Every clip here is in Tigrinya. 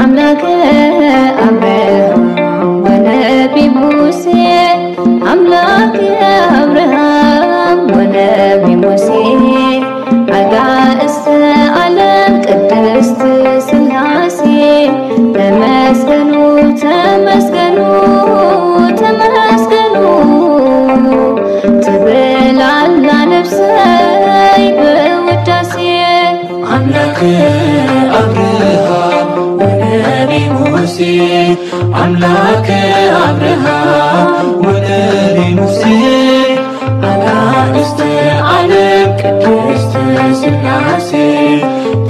አምላከ አብርሃም ወነቢ ሙሴ፣ አምላከ አብርሃም ወነቢ ሙሴ፣ አጋእዝተ ዓለም ቅድስት ሥላሴ፣ ተመስገኑ፣ ተመስገኑ፣ ተመስገኑ ትብል ኣላ ነፍሰይ ብውዳሴ። አምላከ አብርሃም ወነቢ ሙሴ፣ አምላከ አብርሃም ወነቢ ሙሴ፣ አጋእዝተ ዓለም ቅድስት ሥላሴ፣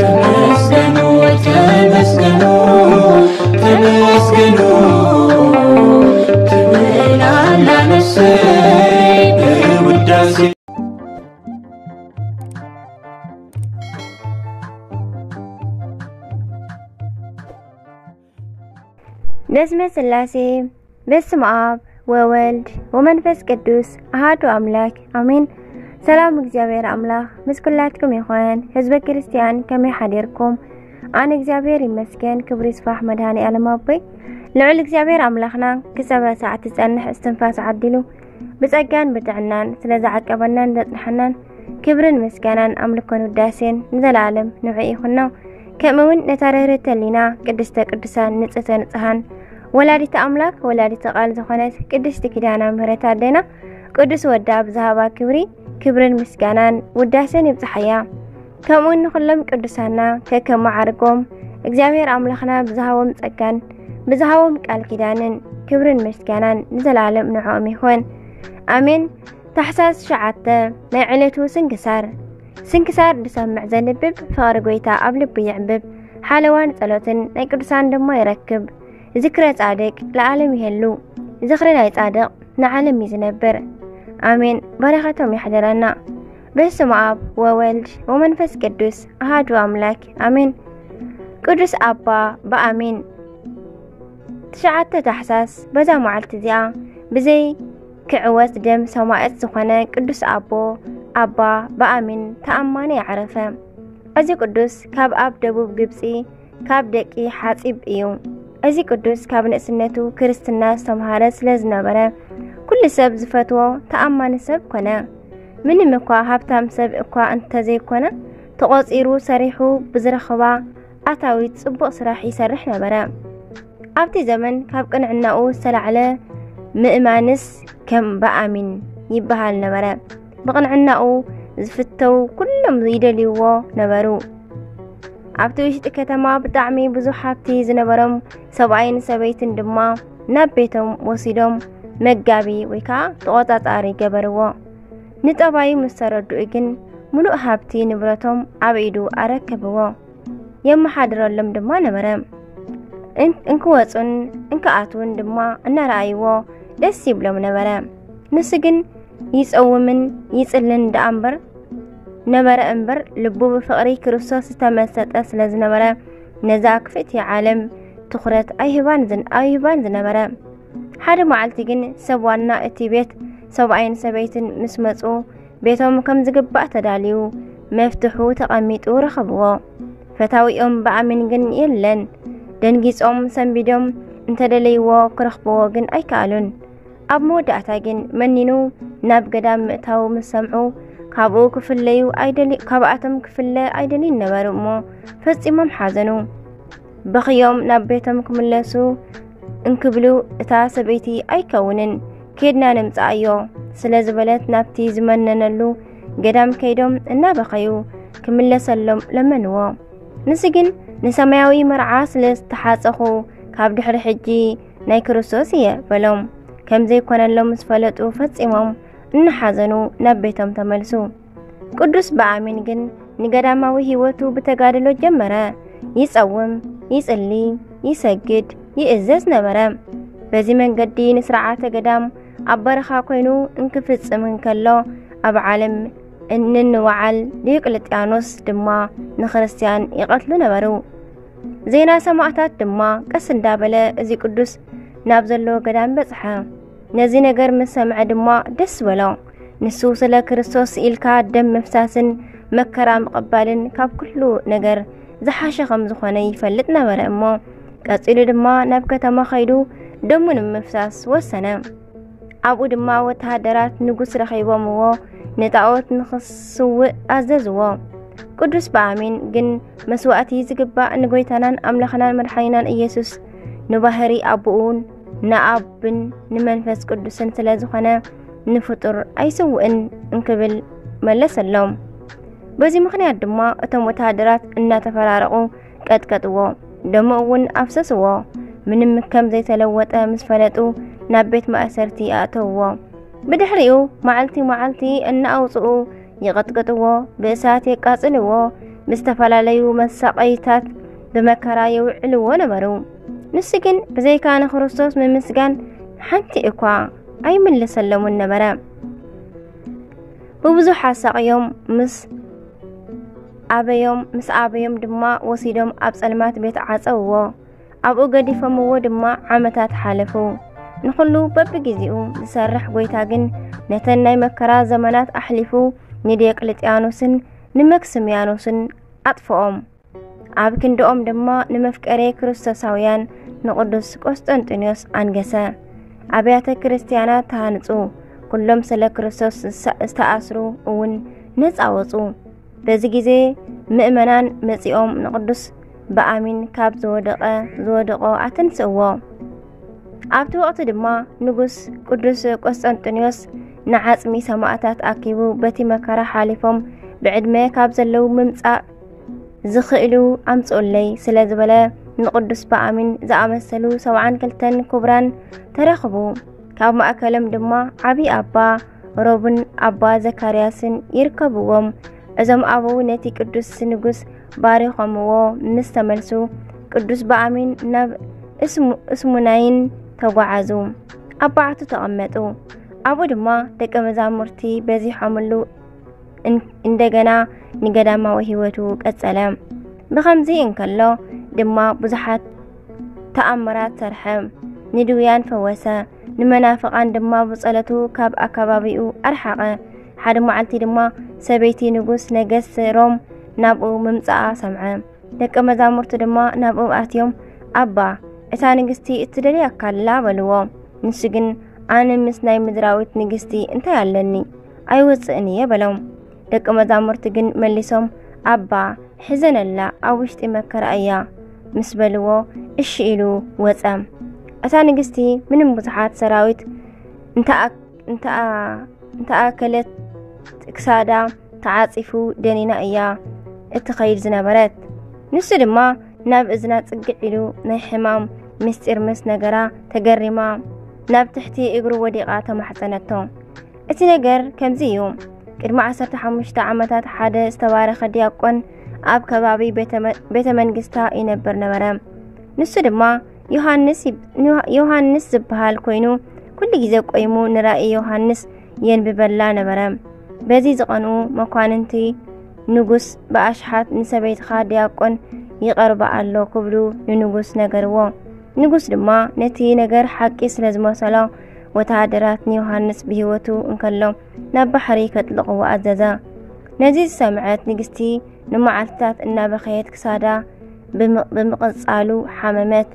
ተመስገኑ፣ ተመስገኑ፣ ተመስገኑ ትብል ኣላ ነፍሰይ ብውዳሴ። በስመ ሥላሴ፣ በስመ አብ ወወልድ ወመንፈስ ቅዱስ አሃዱ አምላክ አሜን። ሰላም እግዚኣብሔር ኣምላኽ ምስ ኩላትኩም ይኹን። ህዝበ ክርስቲያን ከመይ ሓዲርኩም? ኣነ እግዚኣብሔር ይመስገን፣ ክብሪ ይስፋሕ መድኃኔ ዓለም ኣቦይ። ልዑል እግዚኣብሔር ኣምላኽና ክሳብ ሳዓት ትጸንሕ እስትንፋስ ዓዲሉ ብጸጋን ብጥዕናን ስለ ዝዓቀበናን ዘጽንሐናን ክብርን ምስጋናን ኣምልኮን ውዳሴን ንዘለዓለም ንዑ ይኹኖ። ከምኡ እውን ነታ ርህርህቲ ህሊና ቅድስተ ቅዱሳን ንጽህተ ንጽሃን ወላዲተ ኣምላክ ወላዲተ ቃል ዝኾነት ቅድስቲ ኪዳነ ምሕረት ኣዴና ቅዱስ ወዳ ብዝሃባ ክብሪ ክብርን ምስጋናን ውዳሴን ይብጽሓያ። ከምኡ ንኹሎም ቅዱሳና ከከም መዓርጎም እግዚኣብሔር ኣምላኽና ብዝሃቦም ጸጋን ብዝሃቦም ቃል ኪዳንን ክብርን ምስጋናን ንዘለዓለም ንዕኦም ይኹን። ኣሜን። ታሕሳስ ትሽዓተ ናይ ዕለቱ ስንክሳር። ስንክሳር ዝሰምዕ ዘንብብ ፍቕሪ ጐይታ ኣብ ልቡ የዕብብ። ሓለዋን ጸሎትን ናይ ቅዱሳን ድማ ይረክብ። ዝክረ ጻድቅ ለዓለም ይሄሉ። ዝኽሪ ናይ ጻድቕ ንዓለም እዩ ዝነብር። ኣሜን። በረኸቶም ይሕደረና። በስመ አብ ወወልድ ወመንፈስ ቅዱስ አሃዱ አምላክ አሜን። ቅዱስ አባ በአሜን። ትሽዓተ ታሕሳስ በዛ መዓልቲ እዚኣ ብዘይ ክዕወት ደም ሰማዕት ዝኾነ ቅዱስ ኣቦ ኣባ በአሜን ተኣማኒ ዓረፈ። እዚ ቅዱስ ካብ ኣብ ደቡብ ግብጺ ካብ ደቂ ሓጺብ እዩ። እዚ ቅዱስ ካብ ንእስነቱ ክርስትና ዝተምሃረ ስለ ዝነበረ፣ ኩሉ ሰብ ዝፈትዎ ተኣማኒ ሰብ ኮነ። ምንም እኳ ሃብታም ሰብ እኳ እንተዘይኮነ፣ ተቖጺሩ ሰሪሑ ብዝረኽባ ኣታዊት ጽቡቕ ስራሕ ይሰርሕ ነበረ። ኣብቲ ዘመን ካብ ቅንዕናኡ ዝተላዕለ ምእማንስ ከም በኣሚን ይበሃል ነበረ። ብቕንዕናኡ ዝፍተው ኩሎም ይደልይዎ ነበሩ። ኣብቲ ውሽጢ ከተማ ብጣዕሚ ብዙሕ ሃብቲ ዝነበሮም ሰብኣይን ሰበይትን ድማ ናብ ቤቶም ወሲዶም መጋቢ ወይ ከዓ ተቖጻጻሪ ገበርዎ። ንጠባዩ ምስ ተረድኡ ግን ምሉእ ሃብቲ ንብረቶም ኣብ ኢዱ ኣረከብዎ። የመሓድረሎም ድማ ነበረ። እን-፣ እንክወጹን እንክኣትውን ድማ እናረኣይዎ ደስ ይብሎም ነበረ። ንሱ ግን ይጸውምን ይጽልን ደኣ እምበር ነበረ እምበር ልቡ ብፍቕሪ ክርስቶስ ዝተመሰጠ ስለ ዝነበረ ነዛ ክፍእቲ ዓለም ትኹረት ኣይህባን ዝን-፣ ኣይህባን ዝነበረ። ሓደ መዓልቲ ግን ሰብ ዋና እቲ ቤት ሰብኣይን ሰበይትን ምስ መጹ ቤቶም ከም ዝግባእ ተዳልዩ መፍትሑ ተቐሚጡ ረኸብዎ። ፈታዊኦም በኣሚን ግን የለን። ደንጊጾም ሰንቢዶም እንተደለይዎ ክረኽብዎ ግን ኣይከኣሉን። ኣብ መወዳእታ ግን መኒኑ ናብ ገዳም ምእታው ምስ ሰምዑ ካብኡ ክፍለዩ ኣይደሊ-፣ ካብኣቶም ክፍለ ኣይደልዩን ነበሩ እሞ ፈጺሞም ሓዘኑ። በኽዮም ናብ ቤቶም ክምለሱ እንክብሉ እታ ሰበይቲ ኣይከውንን፣ ኬድና ነምጽኣዮ ስለ ዝበለት ናብቲ ዝመነነሉ ገዳም ከይዶም እናበኸዩ ክምለሰሎም ለመንዎ። ንሱ ግን ንሰማያዊ መርዓ ስለ ዝተሓጸኹ ካብ ድሕሪ ሕጂ ናይ ክርስቶስ እየ በሎም። ከም ዘይኮነሎም ምስ ፈለጡ ፈጺሞም እናሓዘኑ ናብ ቤቶም ተመልሱ። ቅዱስ በኣሚን ግን ንገዳማዊ ህይወቱ ብተጋድሎ ጀመረ። ይጸውም፣ ይጽሊ፣ ይሰግድ፣ ይእዘዝ ነበረ። በዚ መንገዲ ንስርዓተ ገዳም ኣብ በረኻ ኮይኑ እንክፍጽም እንከሎ ኣብ ዓለም እንንወዓል ዲዮቅልጥያኖስ ድማ ንክርስትያን ይቐትሉ ነበሩ። ዜና ሰማዕታት ድማ ቀስ እንዳበለ እዚ ቅዱስ ናብ ዘለዎ ገዳም በጽሐ። ነዚ ነገር ምስ ሰምዐ ድማ ደስ በሎ። ንሱ ስለ ክርስቶስ ኢልካ ደም ምፍሳስን መከራ ምቕባልን ካብ ኩሉ ነገር ዝሓሸ ከም ዝኾነ ይፈልጥ ነበረ። እሞ ቀጺሉ ድማ ናብ ከተማ ኸይዱ ደሙ ንምፍሳስ ወሰነ። ኣብኡ ድማ ወተሃደራት ንጉስ ረኺቦምዎ፣ ንጣዖት ንኽስውእ ኣዘዝዎ። ቅዱስ ብኣሚን ግን መስዋእቲ ዝግባእ ንጎይታናን ኣምላኽናን መድሓኒናን ኢየሱስ፣ ንባህሪ ኣቦኡን ንኣብን ንመንፈስ ቅዱስን ስለ ዝኾነ፣ ንፍጡር ኣይስውእን እንክብል መለሰሎም። በዚ ምኽንያት ድማ እቶም ወተሃደራት እናተፈራረቑ ቀጥቀጥዎ፣ ደሙ እውን ኣፍሰስዎ። ምንም ከም ዘይተለወጠ ምስ ፈለጡ፣ ናብ ቤት ማእሰርቲ ኣእተውዎ። ብድሕሪኡ መዓልቲ መዓልቲ እናኣውፅኡ ይቐጥቅጥዎ፣ ብእሳት የቃጽልዎ፣ ብዝተፈላለዩ መሳቐይታት ብመከራ የውዕልዎ ነበሩ። ንሱ ግን ብዘይካ ንክርስቶስ ምምስጋን ሓንቲ እኳ ኣይምልሰሎምን ነበረ። ብብዙሕ ኣሳቕዮም ምስ ኣበዮም፣ ምስ ኣበዮም ድማ ወሲዶም ኣብ ጸልማት ቤት ዓጸውዎ። ኣብኡ ገዲፎምዎ ድማ ዓመታት ሓለፉ። ንኹሉ በብግዜኡ ዝሰርሕ ጎይታ ግን፣ ነተን ናይ መከራ ዘመናት ኣሕሊፉ ንዲዮቅልጥያኖስን ንመክስምያኖስን ኣጥፍኦም። ኣብ ክንድኦም ድማ ንመፍቀሬ ክርስቶሳውያን ንቅዱስ ቆስጠንጢኖስ ኣንገሰ። ኣብያተ ክርስቲያናት ተሃንጹ። ኩሎም ስለ ክርስቶስ ዝሳ-፣ ዝተኣስሩ እውን ነጻ ወጹ። በዚ ግዜ ምእመናን መጺኦም ንቅዱስ ብኣሚን ካብ ዝወደቐ፣ ዝወደቖ ኣተንስእዎ። ኣብቲ ወቕቲ ድማ ንጉስ ቅዱስ ቆስጠንጢኖስ ንዓጽሚ ሰማእታት ኣኪቡ፣ በቲ መከራ ሓሊፎም ብዕድመ ካብ ዘለዉ ምምጻእ ዝኽእሉ ኣምጽኡለይ ስለ ዝበለ፣ ንቅዱስ ብኣሚን ዝኣመሰሉ ሰብዓን ክልተን ክቡራን ተረኽቡ። ካብ ማእከሎም ድማ ዓቢ ኣባ ሮብን ኣባ ዘካርያስን ይርከብዎም። እዞም ኣበው ነቲ ቅዱስ ንጉስ ባሪኾምዎ ምስ ተመልሱ፣ ቅዱስ ብኣሚን ናብ እስሙ-፣ እስሙናይን ተጓዓዙ። ኣብ በዓቱ ተቐመጡ። ኣብኡ ድማ ደቀ መዛሙርቲ በዚሖምሉ እን-፣ እንደገና ንገዳማዊ ህይወቱ ቀጸለ። ብኸምዚ እንከሎ ድማ ብዙሓት ተኣምራት ሰርሐ። ንድውያን ፈወሰ። ንመናፍቓን ድማ ብጸሎቱ ካብ ኣካባቢኡ ኣርሓቐ። ሓደ መዓልቲ ድማ ሰበይቲ ንጉስ ነገስት ሮም ናብኡ ምምጻኣ ሰምዐ። ደቀ መዛሙርቱ ድማ ናብኡ ኣትዮም፣ "ኣባ፣ እታ ንግስቲ እትደልያካ ኣላ" በልዎ። ንሱ ግን፣ "ኣነ ምስ ናይ ምድራዊት ንግስቲ እንታይ ኣለኒ? ኣይወጽእን እየ" በሎም። ደቀ መዛሙርቱ ግን መሊሶም፣ "ኣባ፣ ሕዘነላ፣ ኣብ ውሽጢ መከራ እያ" ምስ በልዎ፣ እሺ ኢሉ ወጸ። እታ ንግስቲ ምንም ብዙሓት ሰራዊት እንተኣ-፣ እንተኣ-፣ እንተኣከለት፣ ክሳዳ ተዓጺፉ ደኒና እያ እትኸይድ ዝነበረት። ንሱ ድማ ናብ እዝና ጽግዕ ኢሉ ናይ ሕማም ምስጢር ምስ ነገራ፣ ተገሪማ ናብ ትሕቲ እግሩ ወዲቓ ተማሕጸነቶ። እቲ ነገር ከምዚ እዩ። ቅድሚ ዓሰርተ ሓሙሽተ ዓመታት ሓደ ዝተባረኸ ዲያቆን ኣብ ከባቢ ቤተ መ-፣ ቤተ መንግስታ ይነብር ነበረ። ንሱ ድማ ዮሃንስ ይብ-፣ ዮሃንስ ዝበሃል ኮይኑ፣ ኩሉ ግዜ ቆይሙ ንራእይ ዮሃንስ የንብበላ ነበረ። በዚ ዝቐንኡ መኳንንቲ ንጉስ ብኣሽሓት፣ "ንሰበይትኻ ዲያቆን ይቐርባ ኣሎ" ክብሉ ንንጉስ ነገርዎ። ንጉስ ድማ ነቲ ነገር ሓቂ ስለ ዝመሰሎ፣ ወተሃደራት ንዮሃንስ ብህይወቱ እንከሎ ናብ ባሕሪ ከጥልቕዎ ኣዘዘ። ነዚ ዝሰምዐት ንግስቲ ንመዓልትታት እናበኸየት ክሳዳ ብም-፣ ብምቕጻሉ ሓመመት።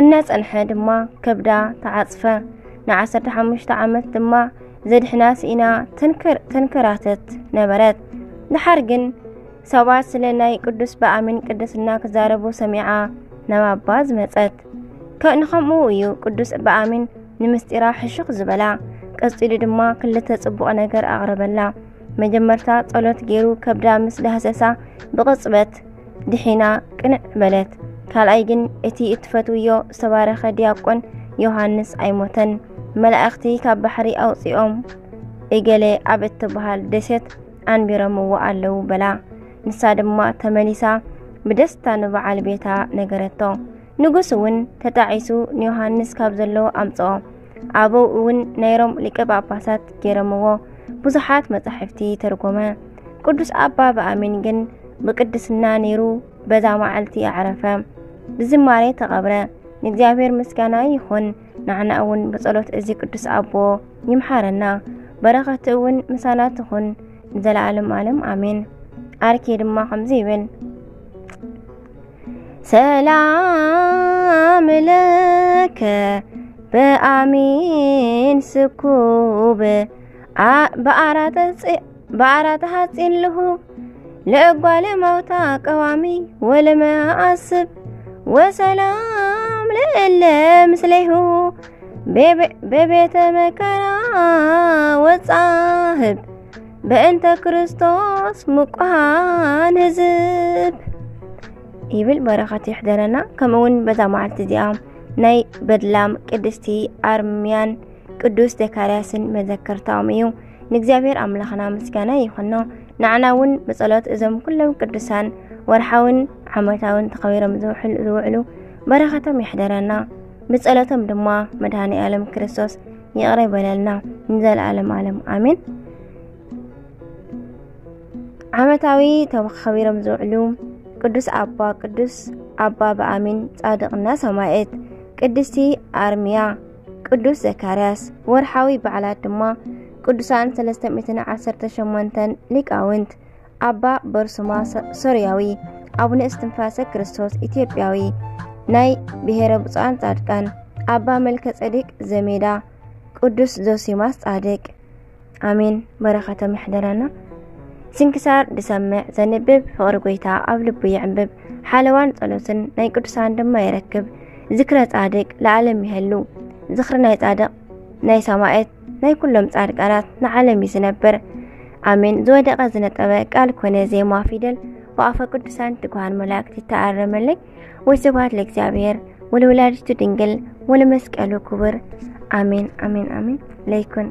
እናጸንሐ ድማ ከብዳ ተዓጽፈ። ንዓሰርተ ሓሙሽተ ዓመት ድማ ዘድሕና ስኢና ተንከር-፣ ተንከራተት ነበረት። ደሓር ግን ሰባት ስለ ናይ ቅዱስ ብኣሚን ቅድስና ክዛረቡ ሰሚዓ ናብ ኣባ ዝመጸት። ከ-፣ ንኸምኡ እዩ ቅዱስ ብኣሚን ንምስጢራ ሕሹኽ ዝበላ። ቀጺሉ ድማ ክልተ ጽቡቕ ነገር ኣቕረበላ። መጀመርታ ጸሎት ገይሩ ከብዳ ምስ ዳህሰሳ ብቕጽበት ድሒና ቅንዕ በለት። ካልኣይ ግን እቲ እትፈትውዮ ዝተባረኸ ዲያቆን ዮሃንስ ኣይሞተን። መላእኽቲ ካብ ባሕሪ ኣውጺኦም እገሌ ኣብ እትበሃል ደሴት ኣንቢሮምዎ ኣለዉ በላ። ንሳ ድማ ተመሊሳ ብደስታ ንበዓል ቤታ ነገረቶ። ንጉስ እውን ተጣዒሱ ንዮሃንስ ካብ ዘለዎ ኣምጽኦ። ኣበው እውን ናይ ሮም ሊቀ ጳጳሳት ገይሮምዎ፣ ብዙሓት መጻሕፍቲ ተርጎመ። ቅዱስ ኣባ ብኣሚን ግን ብቅድስና ነይሩ በዛ መዓልቲ ኣዕረፈ። ብዝማሬ ተቐብረ። ንእግዚኣብሔር ምስጋና ይኹን። ንዓና እውን ብጸሎት እዚ ቅዱስ ኣቦ ይምሓረና። በረኸቱ እውን ምሳና ትኹን ንዘለዓለም ዓለም ኣሜን። ኣርኬ ድማ ከምዚ ይብል። ሰላም ለከ በአሚን ስኩብ አ- በአራተ ጽ- በአራተ ሐጺን ልሁብ ለእጓለ ማውታ ቀዋሚ ወለመአስብ ወሰላም ለእለ ምስሌሁ በቤ- በቤተ መከራ ወጻህብ በእንተ ክርስቶስ ምቁሃን ህዝብ ይብል። በረኸት ይሕደረና። ከምኡ እውን በዛ መዓልቲ እዚኣ ናይ በድላም ቅድስቲ ኣርምያን ቅዱስ ዘካርያስን መዘከርታኦም እዩ። ንእግዚኣብሔር ኣምላኽና ምስጋና ይኹኖ። ንዓና እውን ብጸሎት እዞም ኩሎም ቅዱሳን ወርሓውን ዓመታውን ተኸቢሮም ዝውሕል- ዝውዕሉ በረኸቶም ይሕደረና። ብጸሎቶም ድማ መድኃኔ ዓለም ክርስቶስ ይቕረ ይበለልና ንዘለዓለም ዓለም ኣሜን። ዓመታዊ ተኸቢሮም ዝውዕሉ ቅዱስ ኣባ ቅዱስ ኣባ በአሚን ጻድቅና ሰማዕት፣ ቅድስቲ ኣርምያ፣ ቅዱስ ዘካርያስ። ወርሓዊ በዓላት ድማ ቅዱሳን ሰለስተ ሚእትን ዓሰርተ ሸሞንተን ሊቃውንት፣ ኣባ በርሱማ ሰ- ሶርያዊ፣ ኣቡነ እስትንፋሰ ክርስቶስ ኢትዮጵያዊ፣ ናይ ብሔረ ብፁዓን ጻድቃን፣ ኣባ መልከ ጸዲቅ ዘሜዳ፣ ቅዱስ ዞሲማስ ጻድቅ። ኣሜን። በረኸቶም ይሕደረና። ስንክሳር ዝሰምዕ ዘንብብ ፍቕሪ ጎይታ ኣብ ልቡ ይዕንብብ። ሓለዋን ጸሎትን ናይ ቅዱሳን ድማ ይረክብ። ዝክረ ጻድቅ ለዓለም ይህሉ። ዝኽሪ ናይ ጻድቅ ናይ ሰማዕት ናይ ኩሎም ጻድቃናት ንዓለም እዩ ዝነብር። ኣሜን። ዝወደቐ ዝነጠበ ቃል ኮነ ዜማ ፊደል ብኣፈ ቅዱሳን ትጉሃን መላእክት ይተኣረመለይ። ወስብሐት ለእግዚኣብሔር ወለወላዲቱ ድንግል ወለመስቀሉ ክቡር። ኣሜን፣ ኣሜን፣ ኣሜን። ለይኩን